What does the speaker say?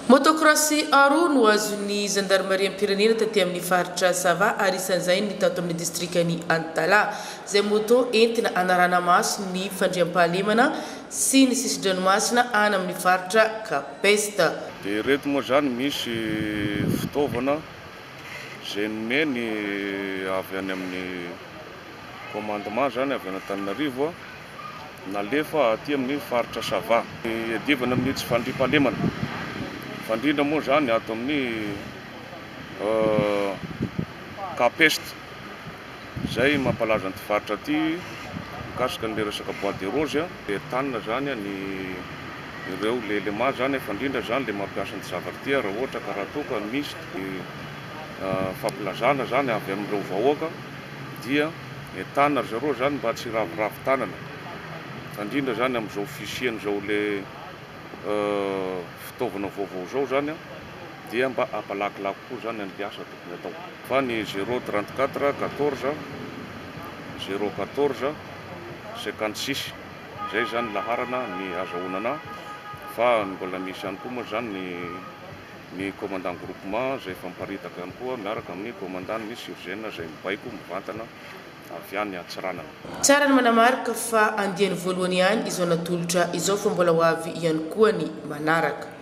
Motocross roa no azon'ny zandarimariam-pirenena taty amin'ny faritra Sava ary isan'izay ny tato amin'ny distrikan'i Antalaha. Izay moto entina hanarahana maso ny fandriampahalemana sy ny sisi-dranomasina any amin'ny faritra Cap Est. Dia ireto moa izany misy fitaovana izay nomeny avy any amin'ny commandement izany avy any Antananarivo. nalefa aty amin'ny faritra Sava. Iadivana amin'ny tsy fandriampahalemana, fa indrindra moa izany ato amin'ny Cap Est, izay mampalaza an'ity faritra ity mikasika an'ilay resaka bois de rose. Entanina izany ny ireo lelema izany, fa indrindra izany ilay mampiasa an'ity zavatra ity raha ohatra ka raha toa ka misy fampilazana izany avy amin'ireo vahoaka dia Entanina ry zareo zany mba tsy hiraviravy tanana fa indrindra zany amin'izao fisian'izao le fitaovana vaovao zao zany dia mba hampalakilaky koa zany an'le asa tokony atao. Fa ny zéro 34 14 zéro 14 56 zay zany laharana ny azahoana anah fa mbola misy ihany koa moa zany ny ny commandant groupement izay efa miparitaka ihany koa miaraka amin'ny commandant ny surgène izay mibaiko mivantana avy any Antsiranana. Tsara ny manamarika fa andiany voalohany ihany izao natolotra izao fa mbola ho avy ihany koa ny manaraka.